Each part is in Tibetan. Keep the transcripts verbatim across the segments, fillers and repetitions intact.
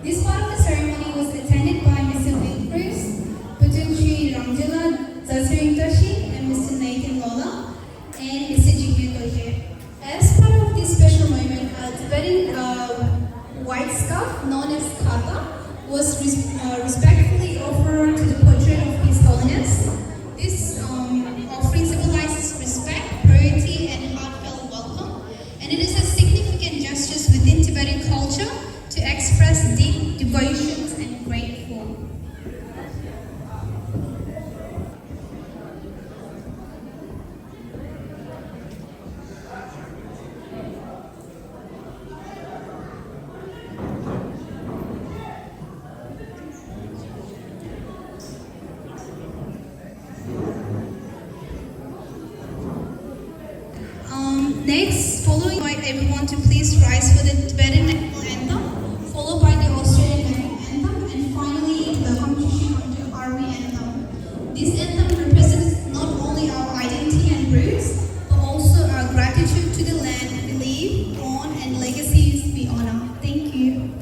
This part of the ceremony was attended by Mister Wilfrius, Putun Sri Ramjula Zasring Tashi, and Mister Nathan Lola, and Mister Jigme Toje. As part of this special moment, a Tibetan uh, white scarf known as khata was res- uh, respectfully offered to the portrait of His Holiness. This um, offering symbolizes respect, purity, and heartfelt welcome, and it is a significant gesture within Tibetan culture to express deep devotions and grateful. Um, next, following, I invite everyone to please rise for the Tibetan national anthem, followed by the Australian national anthem, and finally the Hamshushi Army anthem. This anthem represents not only our identity and roots, but also our gratitude to the land we live on and legacies we honor. Thank you.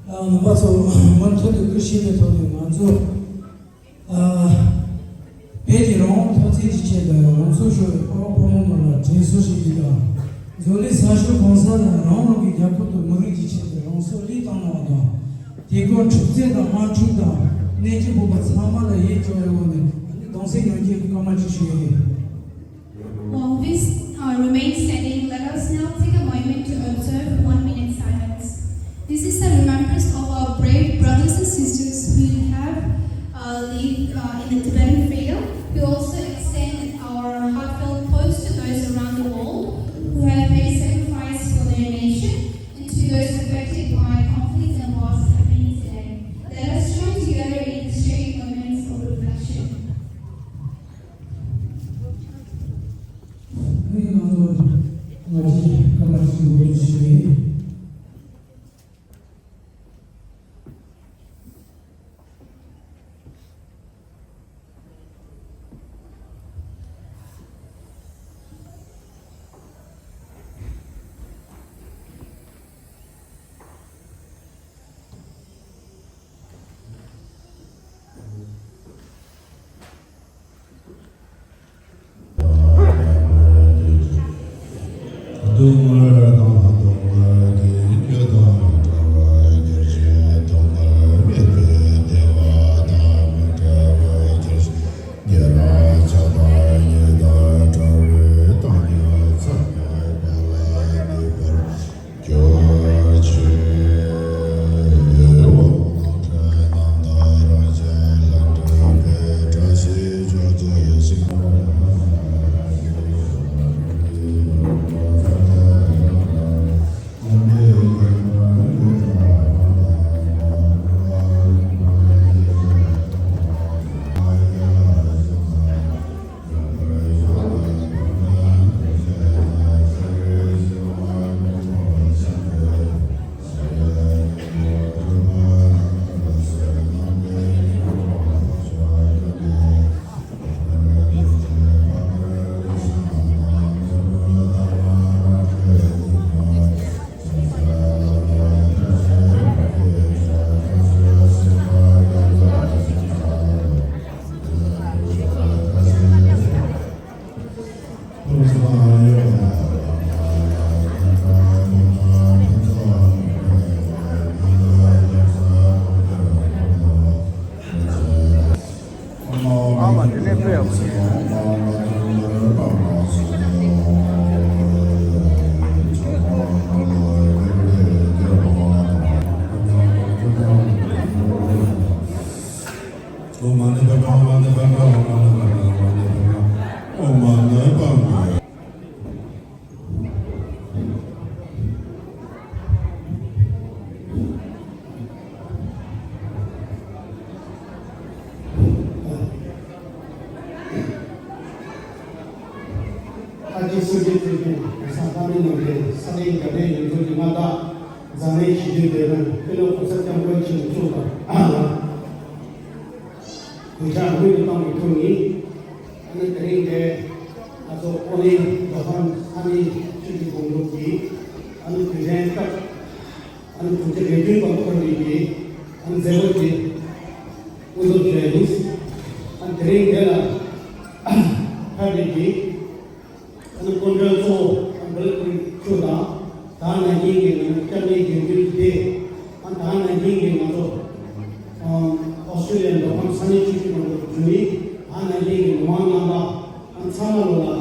ཨ། རྣམ་པ་ཚོ་མུ་མཐུད་དུ་བཀྲ་ཤིས་པའི་ཐོག་ནས་ང་ཚོ། ཨ། བོད་ཀྱི་རང་དབང་འཐབ་རྩོད་ཀྱི་ཆེད་དུ་རང་སྲོག་ཤོར་བའི་ཕོ་བ་ཕོ་མོ་རྣམས་ལ་དྲན་གསོ་ཞུ་རྒྱུ་དང་། འཛམ་གླིང་ས་ཕྱོགས་གང་ས་ལ་རང་རང་གི་རྒྱལ་ཁབ་དང་མི་རིགས་ཀྱི་ཆེད་དུ་རང་སྲོག་བློས་བཏང་གནང་བ་དང་། དེ་སྐོར་འཁྲུག་རྩོད་དང་དམག་འཁྲུག་དང་གནས་ཀྱི་བོད་པ་ཚང་མ་ལ་ཡིད་སྐྱོ་བའི་འོག་ནས་གདུང་སེམས་མཉམ་སྐྱེད་ཀྱི་སྐར་མ་གཅིག་ཞུ་ཡི་ཡོད། While we, uh, remain standing, let us now take a moment to observe one minute silence. This is the remembrance of our brave brothers and sisters who have, uh, lived, uh, in the Tibetan freedom. We also extend our heartfelt pause to those around the world who have made sacrifice for their nation and to those affected by conflicts and wars happening today. Let us join together in this shared moments of reflection. ཨ་ནི་ང་ཚོ་ང་ཚོའི་སྐར་མ་གཅིག་འགོར་ཞུ་ཡིན། སྡུག་བསྔལ་དང་སྡུག་བསྔལ། ཨ་མ་དེ་ནས་སྤྲོད་ཡག་པོ་ཞིག་ཨ་ཅེ་སུ་ཇི་ཐེ་ཐེ་གོང་ས་ལྷ་མི་ནང་གི་ས་གནས་རྒྱ་བལ་ཡུལ་གྲུ་གི་མངའ་བདག་འཛམ་གླིང་ཞི་བདེའི་འདོད་དོན་ཀུན་ལེགས་གོང་ས་སྐྱབས་མགོན་ཆེན་པོ་མཆོག་དང་། གུས་ཕྱག་སྔོན་དུ་བཏང་བའི་ཐོག་ནས། ཨ་ནི་དེ་རིང་འདིར་ང་ཚོ་ཨོ་གླིང་མདོ་ཁམས་ས་གནས་སྤྱི་འཐུས་སྐུ་ཚབ་ཀྱིས་ཨ་ནི་དུས་དྲན་སྐབས་ཨ་ནི་གྲོང་ཁྱེར་རི་ཀོན་པ་ཁོར་ནས་ཀྱི་ཨ་ནི་མཛད་སྒོ་དེ་དབུ་འཛུགས་བྱས་ཡིན། ཨ་ནི་དེ་རིང་འདི་ལ་ཕེབས་པའི་གི་ཨ་ནི་སྐུ་མགྲོན་གཙོ་བོ་ཨ་ནི་བྷི་ལ་ཀླིན་ཊོན་དང་། ད་ནང་བཞིན་གྱི་ང་ཚོ་སྐྱབས་གནས་དགེ་འདུན་སྡེ། ཨ་ད་ནང་བཞིན་གྱི་ང་ཚོ་ཨ་ཨོ་སི་ཀྲི་ལི་ཡ་མདོ་ཁམས་ས་གནས་སྤྱི་འཐུས་ཀྱི་འགོ་ཁྲིད། ཨ་ནང་བཞིན་གྱི་མི་མང་རྣམ་པ། ཨ་ཚང་མ་ལོ་ལ་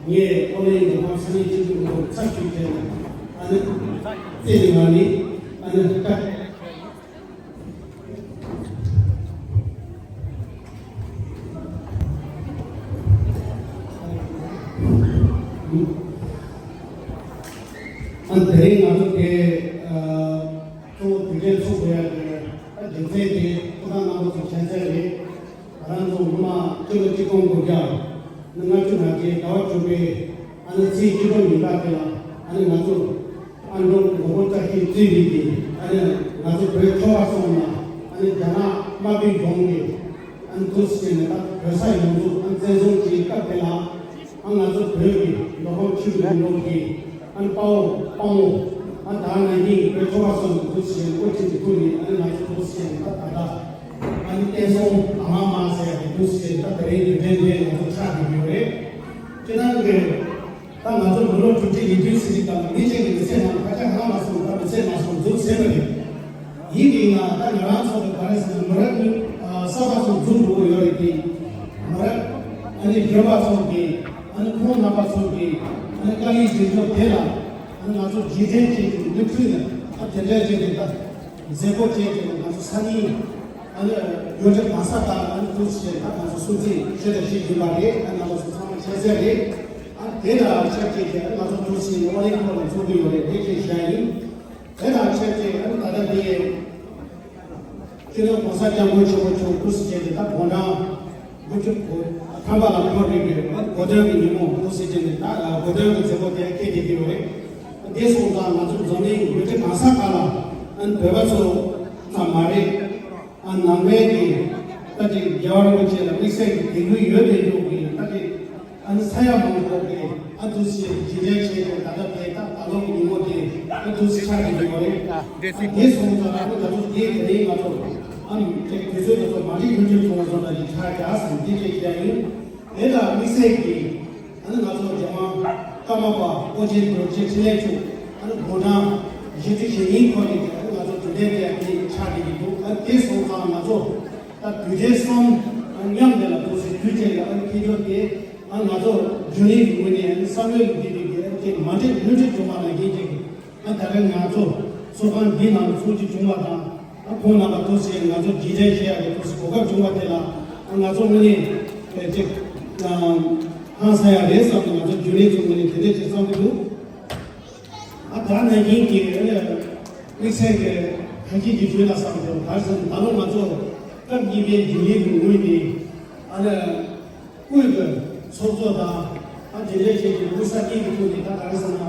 ངས་ཨོ་གླིང་མདོ་ཁམས་ས་གནས་སྤྱི་འཐུས་ཀྱི་འགོ་ཁྲིད་ཚབ་ཞུས་བྱས་ནས་ཨ་ནི་བརྩེ་བའི་ངང་ནས་ཨ་ནི་བཀྲ། ཨ་དེ་རིང་ང་ཚོ་དེ་ཨ་གཙོ་བོ་དུས་དྲན་ཚོགས་དགོས་ཡ་དེ་ཨ་རྒྱུ་མཚན་དེ་ཐུགས་སྣང་གནང་བ་ཚོ་མཁྱེན་གསལ་རེད། ང་རང་ཚོ་སྔོན་མ་སྤྱི་ལོ་གཅིག་སྟོང་དགུ་བརྒྱ་ལྔ་བཅུ་ང་བརྒྱད་ཟླ་བ་དྲུག་པའི་ཨ་ནི་ཚེས་བཅུ་དྲུག་ཉིན་ཀ་དེ་ལ་ཨ་ནི་ང་ཚོ་ཨ་མདོ་མགོན་པོ་བཀྲ་ཤིས་བརྩེགས་པའི་གི་ཨ་ནི་ང་ཚོ་བོད་ཁྲོ་བ་སོང་ལ་ཨ་ནི་རྒྱ་ནག་དམར་པོའི་གཞུང་གིས་ཨ་ནི་འདུག་ཟེར་ནས་ད་བོད་ས་ཡོངས་རྫོགས་ཨ་ནི་བཙན་བཟུང་བྱས་སྐབས་དེ་ལ། ཨ་ང་ཚོ་བོད་ཀྱི་མདོ་ཁམས་ཆུ་བཞི་སྒང་དྲུག་གི་ཨ་ནི་དཔའ་བོ་དཔའ་མོ་ཨ་ད་ནང་བཞིན་བོད་ཁྲོ་བ་སོང་དུས་ཟེར་འགོ་ཁྲིད་ཀྱི་ཐུགས་ནས་ཨ་ནི་ང་ཚོ་འདུག་ཟེར་ད་ད་ལྟ་ཨ་ནི་བསྟན་སྲུང་ཨ་མ་མ་ཟེར་ཡ་གི་འདུག་ཟེར་ད་དེ་རིང་དུས་དྲན་དེ་ང་ཚོ་ཆགས་བསྡད་ཡོད་རེད། ཅེ་ན་གི་ད་ང་ཚོ་མི་ལོ་དྲུག་ཁྲི་ཉིས་བདུན་ཟིན་གྱི་ད་མི་གཅིག་གི་མི་ཚེ་ནང་ཁ་ཆག་ཧ་མ་སོང་ད་མི་ཚེ་མ་སོང་འདུག་ཟེར་བ་རེད། ཡིན་པས་ན་ད་ང་རང་ཚོ་གི་ག་རེ་ཟེར་ན་མི་རབས་ཀྱི་ཨ་གསར་པ་ཚོ་འཛུགས་འགྲོ་གི་ཡོད་རེད་དེ། མི་རབས་ཨ་ནི་རྒན་པ་ཚོ་གི་ཨ་ནི་ཁོང་རྣམ་པ་ཚོ་གི་ཨ་ནི་དཀའ་ལས་བྱེད་ཕྱོགས་དེ་ལ་ཨ་ནི་ང་ཚོ་རྗེས་དྲན་བྱེད་ཀྱི་མུ་མཐུད་ནས་ཨ་དེ་འདྲ་བྱས་ཏེ་ད་མཛད་སྒོ་བྱས་ཏེ་ང་ཚོ་ས་གནས་ཨ་ནི་ཡོངས་ཁྱབ་གང་ས་ལྟར་ཨ་ནི་འདུག་ཟེར་ད་ང་ཚོ་སྲུང་བརྩི་ཞུ་དང་ཞུ་བཞིན་པ་རེད། ཨ་ནི་ང་ཚོ་ཚང་མ་ཤེས་གསལ་རེད། ཨ་དེ་ལ་ཆ་བཞག་གི་ང་ཚོ་འདུག་ཟེར་ཨོ་གླིང་སྐོར་ལ་ཚོགས་འདུ་ཡོད་རེད། དེ་ཅིག་བཤད་ཡིན། དེ་དང་ཆབས་ཅིག་ཨ་ནི་ད་ལྟ་འདི་སྤྱི་ནོར་༸གོང་ས་༸སྐྱབས་མགོན་ཆེན་པོ་མཆོག་སྐུ་ཚེ་མཇལ་ཏེ་ད་དགུང་གྲངས་དགུ་བཅུ་གོ་ཐམ་པ་ལ་འཁོར་བའི་གི་ཨ་ནི་གོ་སྟོན་གྱི་ཉིན་མོ་སྐུ་ཚེ་མཇལ་ནས་ད་གོ་སྟོན་གྱི་མཛད་སྒོ་དེ་སྐད་དེ་གི་ཡོད་རེད། འདི་སོང་ཙང་ང་ཚོ་འཛམ་གླིང་ཡུལ་གྲུ་གང་ས་ག་ལ་ཨ་ནི་བོད་པ་ཚོ་ཙམ་མ་རེད། ཨ་ནང་པའི་གི་ད་ཅིག་རྒྱལ་བ་རིན་པོ་ཆེ་ལ་དམིགས་བསལ་གྱི་དད་གུས་ཡོད་པའི་ལུགས་ཀྱི་ད་ཅིག་ཨ་ནི་ས་ཡ་མང་པོ་གི་ཨ་འདུག་སེ་རྗེས་དྲན་བྱས་ཏེ་ད་ལྟ་དེ་ད་ད་ལོ་གི་ཉིན་མོ་དེ་ཨ་འདུག་སེ་ཆགས་ཀྱི་ཡོད་རེད། ཨ་དེ་སོང་ཙང་ཨ་ནི་ང་ཚོ་དེའི་དེ་རིང་ང་ཚོ་ཨ་ནི་ཅིག་དུས་ཚོད་ང་ཚོ་མ་འགྲིག་ཡུན་རིང་བྱུང་བ་སོང་ཙང་ཅིག་ཆགས་ཀྱི་ཨ་སེམས་འདི་ཅིག་བྱས་ཡིན། དེ་ལ་དམིགས་བསལ་གྱིས་ཨ་ནི་ང་ཚོ་རྒྱལ་དབང་ཀརྨ་པ་ཨོ་རྒྱན་རྡོ་རྗེ་འཕྲིན་ལས་མཆོག་ཨ་ནི་དགུང་གྲངས་བཞི་བཅུ་ཞེ་གཉིས་འཁོར་ནས་ཨ་ནི་ང་ཚོ་དུས་དྲན་དེ་ཨ་ནི་ཆགས་བསྡད་ཀྱི་འདུག་ཨ་ནི་དེ་སོང་ཙང་ང་ཚོ་ད་དུས་དྲན་གསུམ་མཉམ་དེ་ལ་འདུག་སེ་དུས་ཆེན་ལ་ཨ་ནི་འཁེལ་རྒྱུ་དེ་ཨ་ནི་ང་ཚོ་རྒྱུན་ལས་ཀྱི་ངོས་ནས་ཨ་ནི་བསམ་བློ་འདི་འདི་གི་ཨ་ནི་དེ་མ་འགྲིག་ལུས་འགྲིག་བྱུང་བ་ནང་བཞིན་ཅིག་ཨ་ད་ལྟ་ང་ཚོ་ཚོགས་ཁང་འདི་ནང་ཚོགས་ཀྱི་བྱུང་བ་དང་ཨ་ཁོང་རྣམ་པ་ཐུགས་སྲས་ང་ཚོ་རྗེས་དྲན་བྱེད་ཡག་གི་ཐུགས་སྲས་གོ་སྐབས་བྱུང་བ་དེ་ལ་ཨ་ང་ཚོ་དངོས་གནས་ཅིག་ཧང་སང་ཡག་རེད་བསམ་ནས་ང་ཚོ་རྒྱུན་ལས་ཚོ་ངོས་ནས་དེ་འདྲས་ཅིག་བསམ་གྱི་འདུག་ཨ་ད་ནང་བཞིན་གྱི་དམིགས་བསལ་གྱི་ད་གིན་གྱི་དུས་ལ་བསམ་དུས་ག་རེ་ཟེར་ན་ད་ལོ་ང་ཚོ་སྐབས་གཉིས་པའི་རྒྱུན་ལས་ཀྱི་ངོས་ནས་ཨ་ནི། དབུས་ཀྱི་ཚོགས་གཙོ་དང་ཨ་དེ་འདྲའི་ཆེད་ཀྱི་དབུས་ས་གཉིས་ཀྱི་ཐོག་ནས་ད་ག་རེ་ཟེར་ན།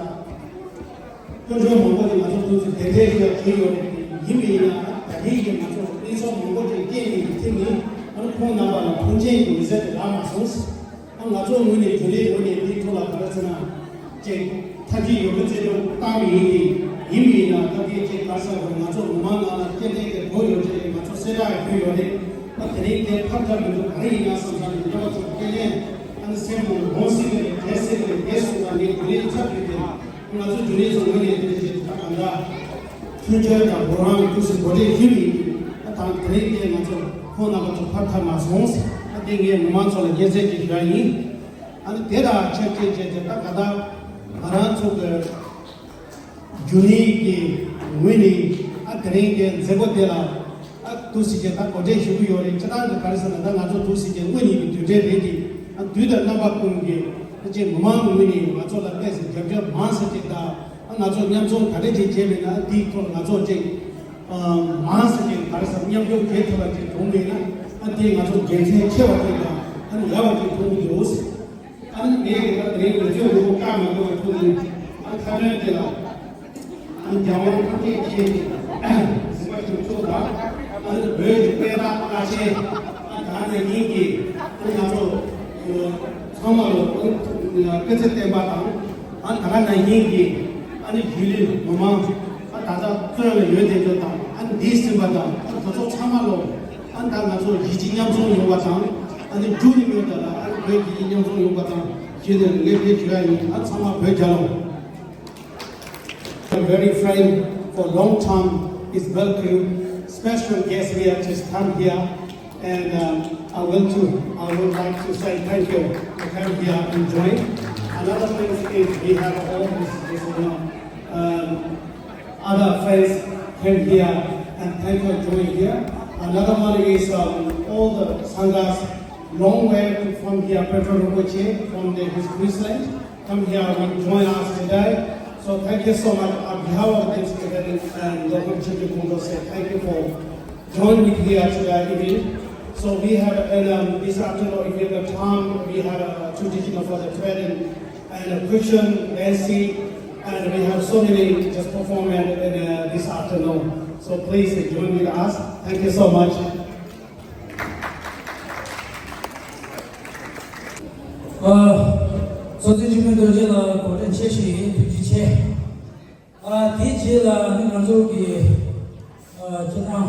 སྐུ་མགྲོན་མང་པོ་ཅིག་ང་ཚོ་ཐུགས་རྗེ་དེ་འདྲའི་ཞུ་བ་བྱས་ཡོད་རེད། ཡིན་པས་ན་ད་ལྟའི་གི་ང་ཚོ་གནས་ཚུལ་མང་པོ་ཅིག་སྐྱེས་ནས་ཀྱི་ཐིམ་ནས་ཨ་ནི་ཁོང་རྣམ་པ་ལ་ཐུགས་རྗེ་ཡི་འོད་ཟེར་དེ་ལངས་མ་སོང་། ཨ་ང་ཚོ་ངོས་ནས་རྒྱུན་ལས་ངོས་ནས་དེའི་ཐོག་ལ་ག་རེ་ཟེར་ན། ཅིག་ཐབས་ཇུས་ཡོད་རྒུ་རྩལ་སྤྲུགས་བཏང་བ་ཡིན་ཏེ། ཡིན་པས་ན་ད་ལྟའི་ཅིག་ག་རེ་ཟེར་དགོས་རེད། ང་ཚོ་མི་མང་ནང་ལ་སྐྱེ་ལྡན་གྱི་སྒོ་ཡོད་ཅེས་ང་ཚོ་གསལ་བསྒྲགས་ཡོད་ཡོད་རེད། ཨ་དེ་རིང་དེ་ཕར་ཐར་མི་འདུག་ག་རེ་ཡིན་ན་བསམ་བསམ་མི་འདྲ་བ་ཚོ་སྐྱེ་ལན་ཨ་ནི་སེམས་ནང་ལ་འོང་སྲིད་པ་རེད། བྲལ་སྲིད་པ་རེད། དེ་སོང་ཙང་ངས་དེ་རིང་ཐབས་ཡོད་དེ་ང་ཚོ་རྒྱུན་ལས་ཚོ་ངོས་ནས་དེ་རིང་ཞིག་ད་གང་འདྲ་མཐུན་འགྱུར་དང་རོགས་རམ་ཐུགས་སུ་འགོ་ཁྲིད་ཞུས་པ་ཡིན། ཨ་དང་དེ་རིང་དེ་ང་ཚོ་ཁོང་རྣམ་པ་ཚོ་ཕར་ཐར་མ་སོང་། ཨ་ དེ་ངས་མི་མང་ཚོ་ལ་སྙན་སེང་ཅིག་ཞུ་ཡ་ཡིན། ཨ་ནི་དེ་དང་ཆབས་ཅིག་བྱས་ཏེ་ད་ག་ད་ང་རང་ཚོ་གི་རྒྱུན་ལས་ཀྱི་ངོས་ནས་ཨ་དེ་རིང་གི་མཛད་སྒོ་དེ་ལ་ཨ་འདུག་སེ་བྱས་ད་གོ་སྒྲིག་ཞུ་གི་ཡོད་རེད། སྤྱིར་བཏང་གི་ག་རེ་ཟེར་ན་ད་ང་ཚོ་འདུག་སེ་བྱས་དངོས་གནས་ཀྱི་དུས་དྲན་རེད་དེ། ཨ་དུས་དང་རྣམ་པ་ཀུན་གྱི་ཨ་ཅེ་མི་མང་གི་ངོས་ནས་ང་ཚོ་ལ་དཔེ་ཟེར་རྒྱབ་སྐྱོར་མང་ཟེར་ཅིག་དང་། ཨ་ང་ཚོ་མཉམ་འཛོམས་ག་རེ་ཅིག་བྱས་པས་ན་ཨ་དེའི་ཐོག་ང་ཚོ་ཅིག་ཨ་མང་ཟེར་ཅིག་ག་རེ་ཟེར་མཉམ་ཞུགས་བྱེད་ཐུབ་པ་ཅིག་བྱུང་བས་ན་ཨ་དེ་ང་ཚོ་དགེ་མཚན་ཆེ་བ་ཅིག་དང་ཨ་ནི་ཡག་པ་ཅིག་མཐོང་གི་འདུག་ཨ་ནི་ངས་ད་དེ་རིང་ང་ཚོའི་ལུང་བཀའ་མ་དགོས་པ་ཐུག་ནས་ཨ་ཁ་སྣོན་དེ་ལ་ཨ་རྒྱལ་དབང་ཐུགས་རྗེ་ཆེ་ཟིན་པ་ཞུ་ཆོག་ལ། ཨ་ནི་བོད་ཀྱི་དཔེ་ར་ཨ་ཆེ་ཨ་ད་ནས་ཉིན་གྱི་ཨ་ང་ཚོ་ཚང་མ་ལ་སྐུ་ཚེ་བརྟན་པ་དང་། ཨ་ད་ག་ནང་བཞིན་གྱི་ཨ་ནི་གཞིས་ལུས་མི་མང་ཨ་ད་ལྟ་བཙོན་ལ་ཡོད་དེ་ཚོ་དང་ཨ་ནི་འདས་ཟིན་པ་དང་ཨ་ང་ཚོ་ཚང་མ་ལོ་ཨ་ད་ང་ཚོ་གཞིས་བྱེས་མཉམ་འཛོམས་ཡོང་བ་དང་ཨ་ནི་མཇུག་ནས་ཡོད་ད་ལ་ཨ་ནི་བོད་གཞིས་བྱེས་མཉམ་འཛོམས་ཡོང་བ་དང་ཞེས་ནས་ལེགས་སྤེལ་ཞུ་ཡ་ཡིན། ཨ་ཚང་མ་བོད་རྒྱལ་ལོ། A very friend for a long time is welcome. Special guest, we have just come here, and um, I want to, I would like to say thank you for coming here and join. Another thing is we have all these, this, you know, um, other friends came here and thank you for joining here. Another one is um, all the sanghas long way from here, Petro Rinpoche from the, his Queensland. Come here and join us today. So thank you so much on behalf of this event and the Community Council say thank you for joining here today evening. So we have and um, this afternoon, if you have the time, we have a traditional for the training and a question, dancing, and we have so many just performing in uh, this afternoon. So please join with us. Thank you so much. ཨ། གཙོ་འཛིན་འཇིགས་མེད་རྡོ་རྗེ་ལགས་གོ་སྒྲིག་ཆེ་ཞུ་ཡིན། ཐུགས་རྗེ་ཆེ། ཨ། དེའི་རྗེས་ལ་ནི་ང་ཚོ་གི་ཨ། སྤྱི་བཏང་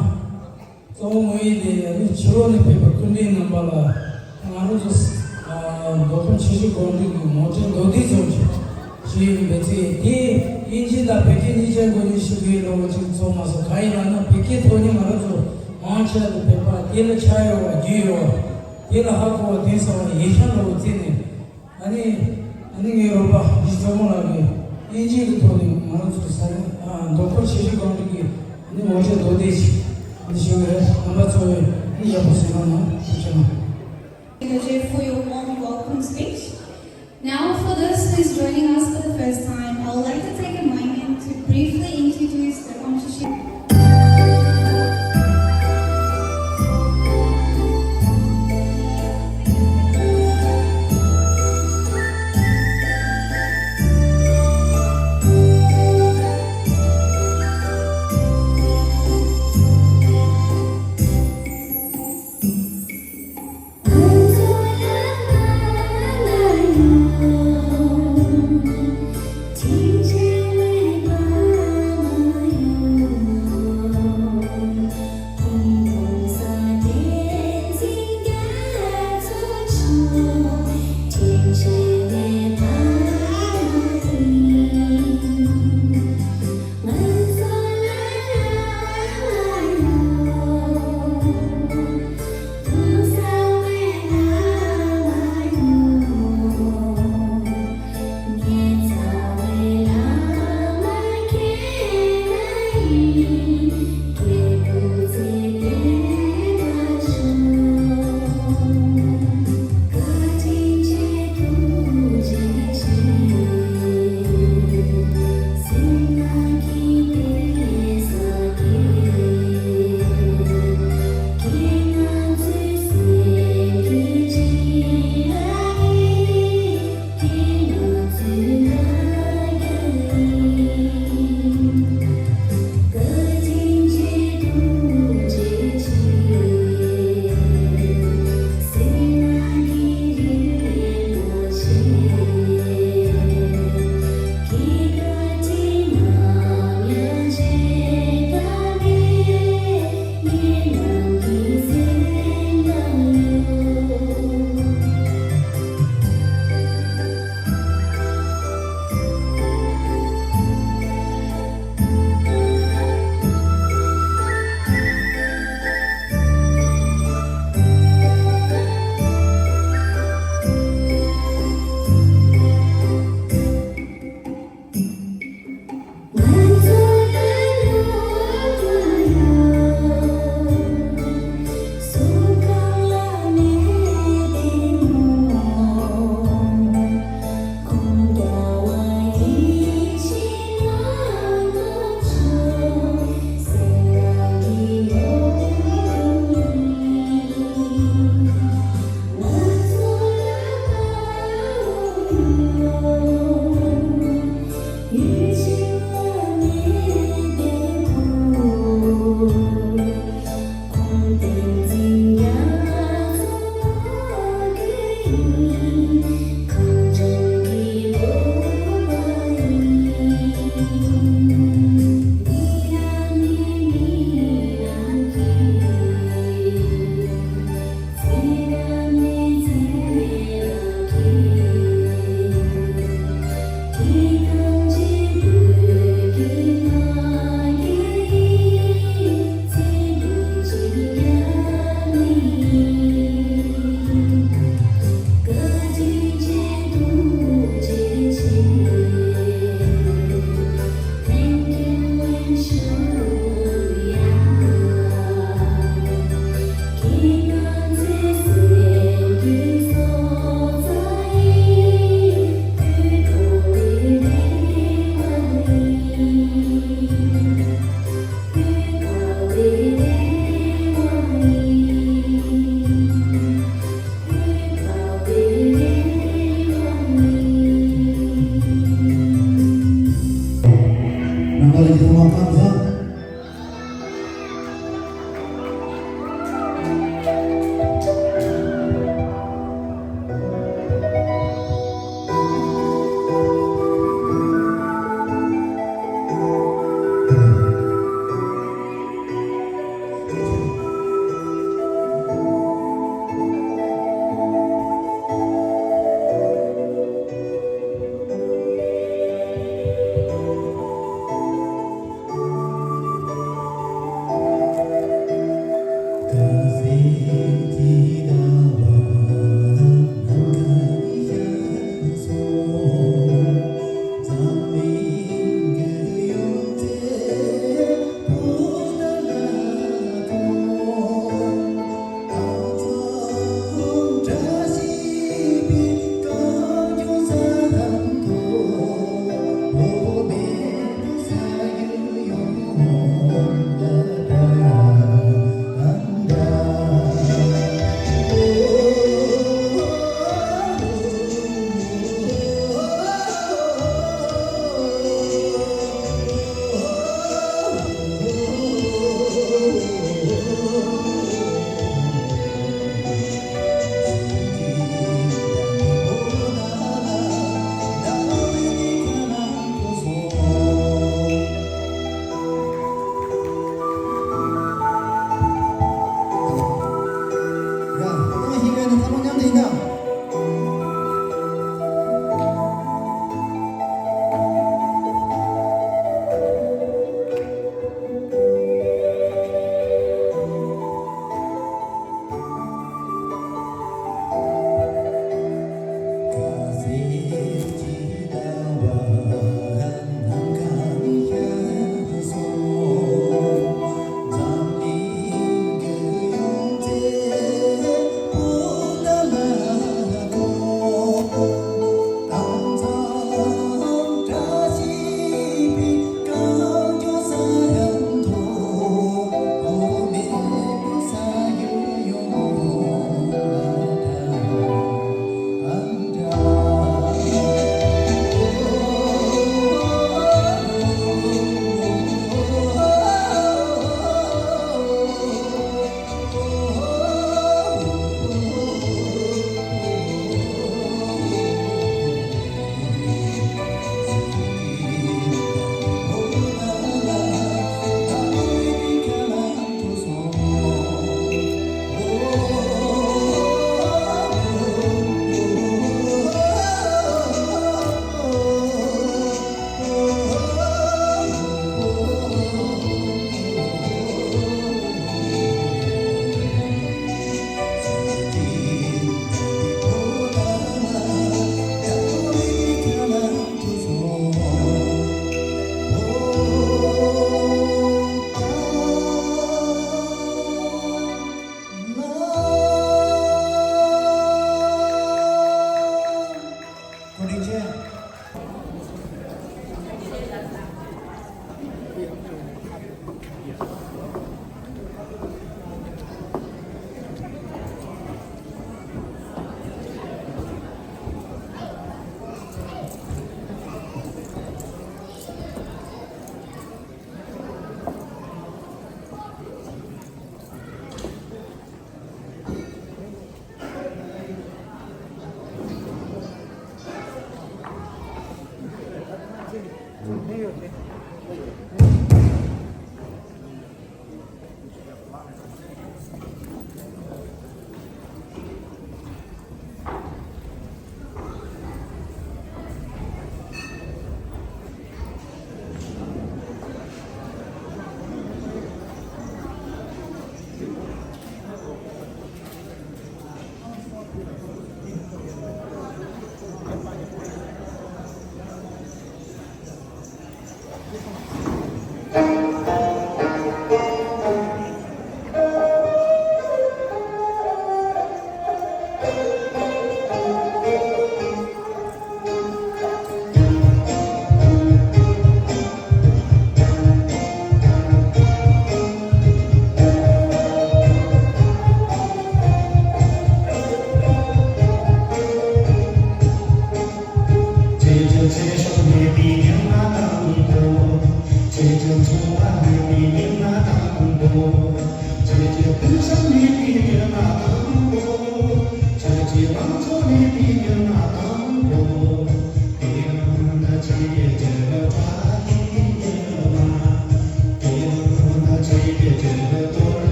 གཙོ་བོ་དངོས་ཡོད་དེ་ནི་ཕྱི་ལོགས་ནས་ཕེབས་པའི་སྐུ་མགྲོན་རྣམ་པ་ལ་ང་རང་ཚོ་ཨ། མདོ་ཁམས་ཆེ་བཞི་སྒང་དྲུག་གི་ངོ་སྤྲོད་མདོར་བསྡུས་ཙམ་ཞིག་ཞུ་ཡིན་པའི་ཚེ། དེ་དབྱིན་ཇི་དང་བོད་སྐད་གཉིས་ཆ་སྒོ་ནས་ཞུ་གི་ཡོད་ལོ་ཅིག་ཚོགས་མ་སོང་། གང་ཡིན་ལབ་ན་བོད་སྐད་ཐོག་ནས་ང་རང་ཚོ་མང་ཆེ་བ་དེ་བོད་པ་དེ་ལ་ཆ་ཡོད་པ་རྒྱུས་ཡོད་པ་དེ་ལ་ཧ་གོ་བ་དེང་སང་བ་ཡིག་ཆ་འདྲ་བོ་བརྩིས་ནས། ཨ་ནི་ཨ་ནི་ངའི་རོགས་པ་ཡིད་བརྟན་མོ་ལགས་ཀྱིས་དབྱིན་ཇིའི་གི་ཐོག་ནས་ང་རང་ཚོའི་ས་ཡ་ཨ་མདོ་ཁམས་ཆེ་བཞི་སྒང་དྲུག་གི་ཨ་ནི་ངོ་སྤྲོད་མདོར་བསྡུས་ཤིག་ཨ་ནི་ཞུ་གི་རེད། རྣམ་པ་ཚོ་ཡིས་ཨ་ནི་ཡག་པོ་གསན་གནང་། ཐུགས་རྗེ་གནང་། Thank you for your warm welcome speech. Now, for those who is joining us for the first time, I would like to take a moment to briefly introduce the Aum Shishe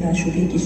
ལ་ཞུ་གི་གི།